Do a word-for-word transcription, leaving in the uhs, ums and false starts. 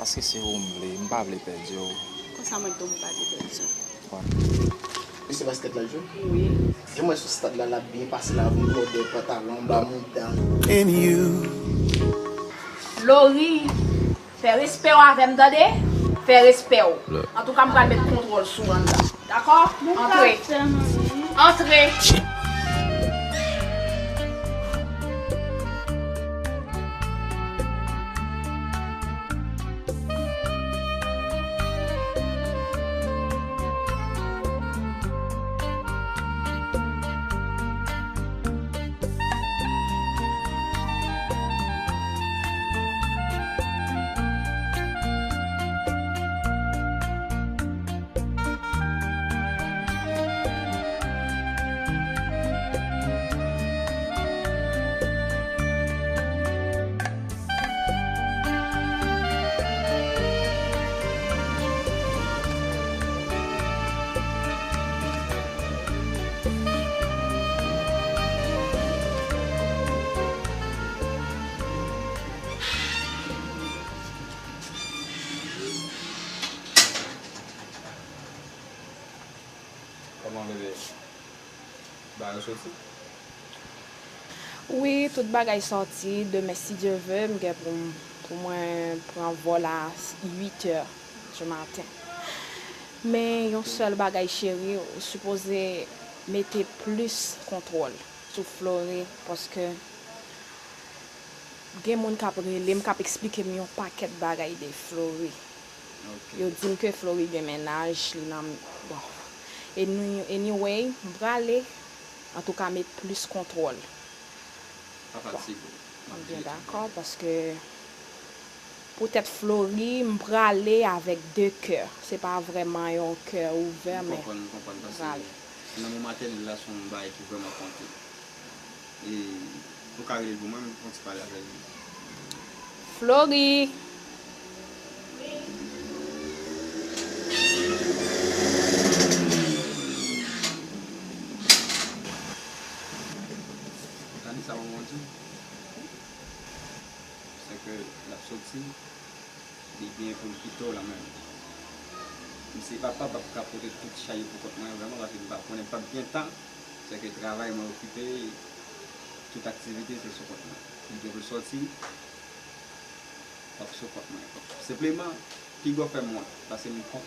Èske se ou m vle? M pa vle pèdi w. Konsa mwen tou m pa vle pèdi w. Wi. E se baskèt la l jwe? Wi. Di mwen sou stad la, l ap byen pase la, avèk lòdè pantalon, ba mouda. And you. Lori, fè respè w avè m, tande? Fè respè w. Antouka, m pral met kontwòl sou w anndan. Dakò? Antre. Antre. Kòman bebe? Bagay soti? Wi, tout bagay sòti. Demen, si Dye ve, m gen pou m, pou mwen pran vòl a uit è di maten. Men yon sèl bagay, cheri, ou sipoze mete plis kontwòl sou Flory, paske gen moun k ap rele m, k ap eksplike m yon pakèt bagay de Flory. Ok. Yo di m ke Flory gen mennaj, li nan, bon. Any-, anyway, m prale, antouka, met plis kontwòl. Pa fatige w. M ap byen dakò, paske poutèt Flory, m prale avèk de kè. Se pa vrèman yon kè ouvè, men m prale. M konprann, m konprann, paske lanmou matènèl la se yon bagay ki vrèman konte. E ou ka rele l pou mwen, m fè yon ti pale avè l. Flory! Tande sa manman w di w? Se ke l ap soti, li gen pou l kite w la menm. M se papa, m p ap ka pote tout chay yo pou kont mwen vrèman, paske m pa konnen, m p ap gen tan. Se ke travay mwen okipe, tout aktivite se sou kont mwen. Li gen pou l sòti, l ap sou kont mwen. Senpleman, piga w fè m wont, paske m konn